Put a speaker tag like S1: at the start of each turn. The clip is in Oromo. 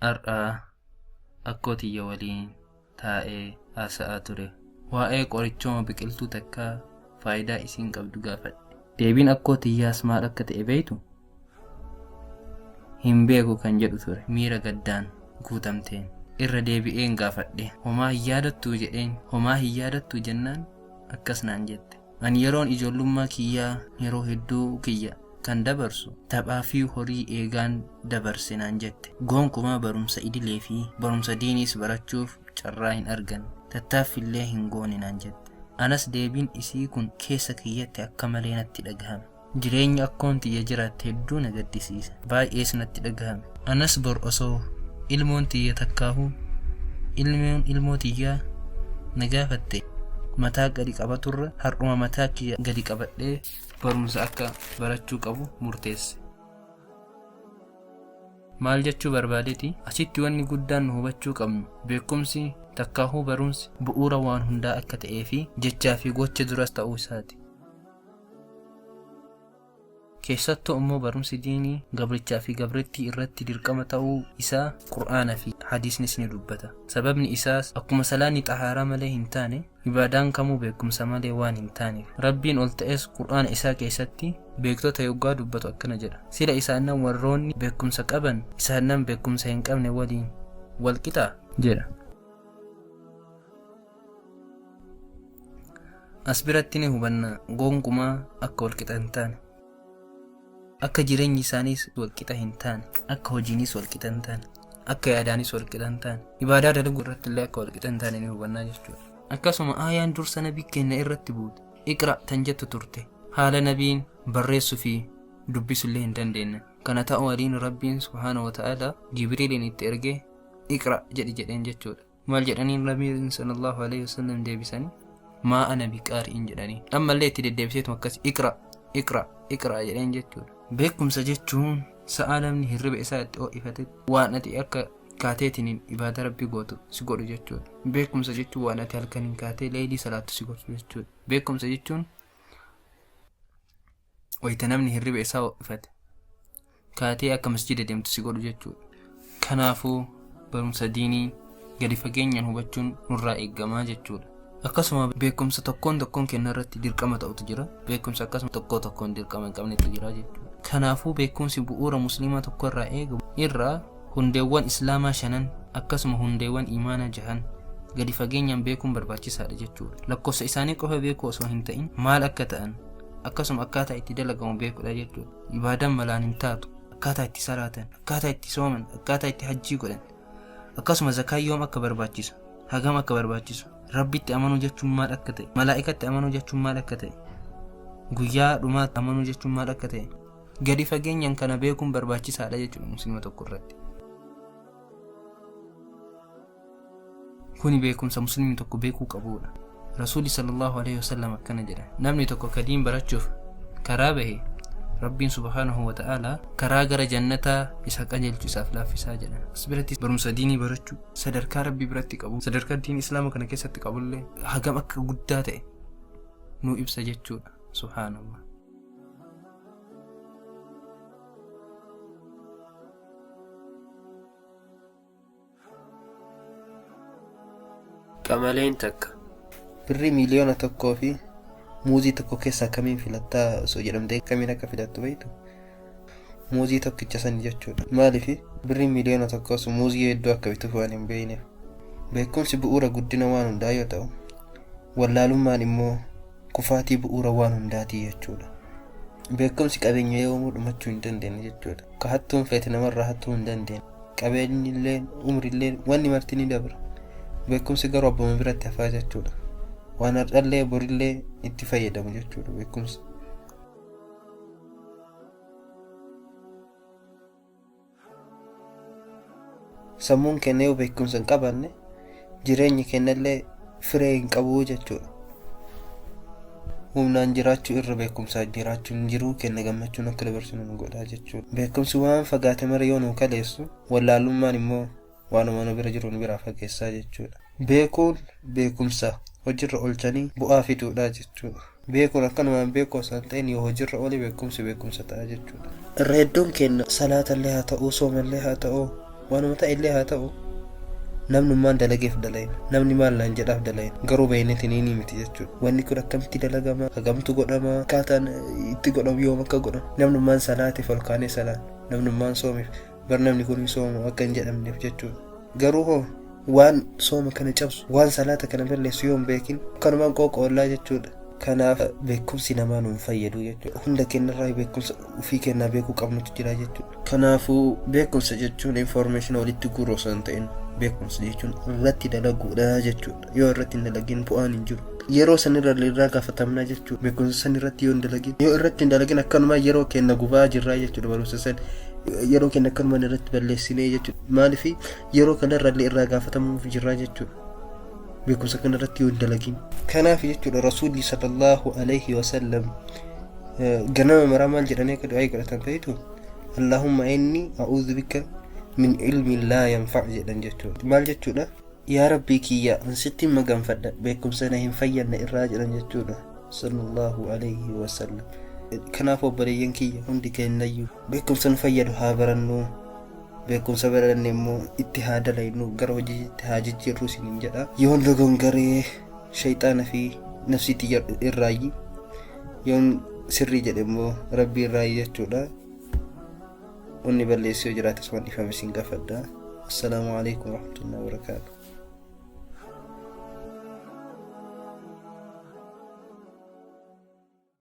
S1: Har'a akkoo tiyya waliin taa'ee haasa'aa ture. Waa'ee qorichooma biqiltuu takkaa faayidaa isiin qabdu gaafadhe. Deebiin akkoo tiyyaas maal akka ta'e beektu? Hin beeku kan jedhu ture. Miira gaddaan guutamteen irra deebi'een gaafadhe. Homaa hin yaadattuu jedheen. Homaa hin yaadattuu jennaan akkas naan jette. Ani yeroon ijoollummaa kiyyaa yeroo hedduu kiyya kan dabarsu taphaa fi horii eegaan dabarse naan jette. Gonkumaa barumsa idilee fi barumsa diiniis barachuuf carraa hin arganne. Tattaaffillee hin goone naan jette. Anas deebiin isii kun keessa kiyyatti akka malee natti dhagahame. Jireenya akkoon tiyya jiraatte hedduu na gaddisiise. Baay'ees natti dhagahame. Anas bor osoo ilmoon tiyya takkaahuu ilmoon ilmoo tiyyaa na gaafatte mataa gadi qabaturra har'uma mataa kiyya gadi qabadhee barumsa akka barachuu qabu murteesse. Maal jechuu barbaadeeti? Asitti wanni guddaan nu hubachuu qabnu beekumsi takkaahuu barumsi bu'uura waan hundaa akka ta'ee fi jechaa fi gocha duras ta'uu isaati. Keessattuu immoo barumsi diinii gabrichaa fi gabrittii irratti dirqama ta'uu isaa Qur'aana fi hadiisnis ni dubbata. Sababni isaas akkuma salaanni xahaaraa malee hin taane, ibaadaan kamuu beekumsa malee waan hin taaneef. Rabbiin ol ta'es Qur'aana isaa keessatti beektota yoggaa dubbatu akkana jedha. Sila isaannan warroonni beekumsa qaban isaannan beekumsa hin qabne waliin wal qixaa? Jedha. As biratti ni hubanna gonkumaa akka wal qixa hin taane. Akka jireenyi isaaniis wal qixa hin taane, akka hojiinis wal qixa hin taane, akka yaadaanis wal qixa hin taane, ibaadaa dalaguu irratti illee akka wal qixa hin taane ni hubannaa jechuudha. Akkasuma aayaan dursa nabii keenya irratti buute iqra tan jettu turte. Haala nabiin barreessuu fi dubbisu illee hin dandeenye. Kana ta'uu waliin Rabbiin subhaanahu wa ta'ala Jibriiliin itti ergee iqra jedhi jedheen jechuudha. Maal jedhaniin Nabiin sallallahu alaihi wasallam deebisanii? Maa ana biqaari'in jedhanii. Ammallee itti deddeebiseetuma akkas iqra iqra iqra jedheen jechuudha. Beekumsa jechuun sa'aa namni hirriba isaa itti ho'ifatetti waan ati akka kaateetiin ibaada Rabbii gootu si godhu jechuudha. Beekumsa jechuun waan ati halkaniin kaatee leeylii salaattu si godhu jechuudha. Beekumsa jechuun wayita namni hirriba isaa ho'ifate kaatee akka masjida deemtu si godhu jechuudha. Kanaafuu barumsa diinii gadi fageenyaan hubachuun nurraa eeggamaa jechuudha. Akkasuma beekumsa tokkoon tokkoon keenya irratti dirqama ta'utu jira. Beekumsa akkasuma tokko tokkoon dirqama hin qabnetu jira jechuudha. Kanaafuu beekumsi bu'uura musliimaa tokko irraa eegamu irraa hundeewwan islaamaa shanan akkasuma hundeewwan imaanaa jahan gadi fageenyaan beekuun barbaachisaadha jechuudha. Lakkoofsa isaanii qofa beekuu osoo hin ta'in maal akka ta'an akkasuma akkaataa itti dalagamu beekuudha jechuudha. Ibaadaan malaan hin taatu. Akkaataa itti salaatan, akkaataa itti sooman, akkaataa itti hajjii godhan, akkasuma zakaa yoom akka barbaachisu, hagam akka barbaachisu, Rabbitti amanuu jechuun maal akka ta'e, malaa'ikatti amanuu jechuun maal akka ta'e, guyyaa dhumaatti amanuu jechuun maal akka ta'e, gadi fageenyaan kana beekuun barbaachisaadha jechuudha muslima tokko irratti. Kuni beekumsa muslimni tokko beekuu qabuudha. Rasuulli sallallahu alaihi wasallam akkana jedha. Namni tokko ka diin barachuuf karaa bahe Rabbiin subhaanahu wa ta'aalaa karaa gara jannataa isa qajeelchu isaaf laaffisaa jedha. As biratti barumsa diinii barachuu sadarkaa Rabbii biratti qabu sadarkaa diin islaama kana keessatti qabullee hagam akka guddaa ta'e nu ibsa jechuudha. Subhaanallah.
S2: Qamaleen takka.
S3: Birrii 1,000,000 fi muuzii tokko keessaa kamiin filattaa osoo jedhamtee kamiin akka filattu beektu? Muuzii tokkicha san jechuudha. Maaliif birriin 1,000,000 sun muuzii hedduu akka bituuf waan hin beekneef. Beekumsi bu'uura guddina waan hundaa yoo ta'u, wallaalummaan immoo kufaatii bu'uura waan hundaatii jechuudha. Beekumsi qabeenya yoomuu dhumachuu hin dandeenye jechuudha. Ka hattuun feete namarraa hattuu hin dandeenye. Qabeenyillee, umrillee wanni marti ni dabra. Beekumsi garuu abbuma biratti hafaa jechuudha. Waan har'allee borillee itti fayyadamu jechuudha beekumsi. Sammuun keenya yoo beekumsa hin qabaanne jireenyi keenyallee firee hin qabu jechuudha. Humnaan jiraachuu irra beekumsaan jiraachuun jiruu keenya gammachuun akka dabarsinu nu godha jechuudha. Beekumsi waan fagaate mara yoo nu kaleessu wallaalummaan immoo waanuma nu bira jiru nu biraa fageessaa jechuudha. Beekuun beekumsa hojiirra oolchanii bu'aa fiduudha jechuudha. Beekuun akkanumaan beekuu osoo hin ta'in yoo hojiirra oole beekumsi beekumsa ta'a jechuudha. Irra hedduun keenya salaatallee haa ta'uu soomallee haa ta'uu Waanuma ta'e illee haa ta'u, namnummaan dalageef dalayna, namni maal naan jedhaaf dalayna, garuu beeyneetiniinii miti jechuudha. Wanni kun akkamitti dalagama, hagamtu godhama, akkaataan itti godhamu yoom akka godhamu, namnummaan salaateef ol kaanee salaan, namnummaan soomeef bar namni kun hin soomu akka hin jedhamneef jechuudha. Garuu hoo waan sooma kana cabsu, waan salaata kana balleessu yoo hin beekin, akkanumaan qooqa jechuudha. Kanaaf beekumsi namaa nu hin fayyadu jechuudha. Hunda keenyarraa beekumsa ofii kennaa beekuu qabnutu jira jechuudha. Kanaafuu beekumsa jechuun information walitti guuruu osoo hin ta'in, beekumsa jechuun irratti dalaguudha jechuudha. Yoo irratti hin dalagin bu'aan hin jiru. Yeroo sanirra irraa gaafatamnaa jechuudha. Beekumsa san irratti yoo hin dalagin, yoo irratti hin dalagin, akkanumaa yeroo keenya gubaa jirraa jechuudha. Barumsa san yeroo keenya akkanumaan irratti balleessinee jechuudha. Maaliif yeroo kanarra illee irraa gaafatamuuf jirraa jechuudha, beekumsa kana irratti yoo hin dalagin. Kanaaf jechuudha Rasuulli sallallahu alaihi wasallam ganama maraa maal jedhanii akka du'aa godhatan feetu? "Allahumma inni a'uudhu bika min ilmin laa yanfa'" jedhan jechuudha. Maal jechuudha? Yaa Rabbii kiyya, an sitti maganfadha beekumsa na hin fayyadne irraa jedhan jechuudha, sallallahu alaihi wasallam. Kanaaf obboleeyyan kiyya, hundi keenyayyuu beekumsa nu fayyadu haa barannu, beekumsa baranne immoo itti haa dalaynu, gara hojiitti haa jijjiirru isiniin jedha. Yoon dogongaree shayxaana fi nafsiitti irraayyi, yoon sirrii jedhe immoo Rabbii irraayyi jechuudha. Wanni balleessee yoo jiraate asumaan dhiifama isin gaafadha. Assalaamu alaikum warahmatullahi wabarakaatu.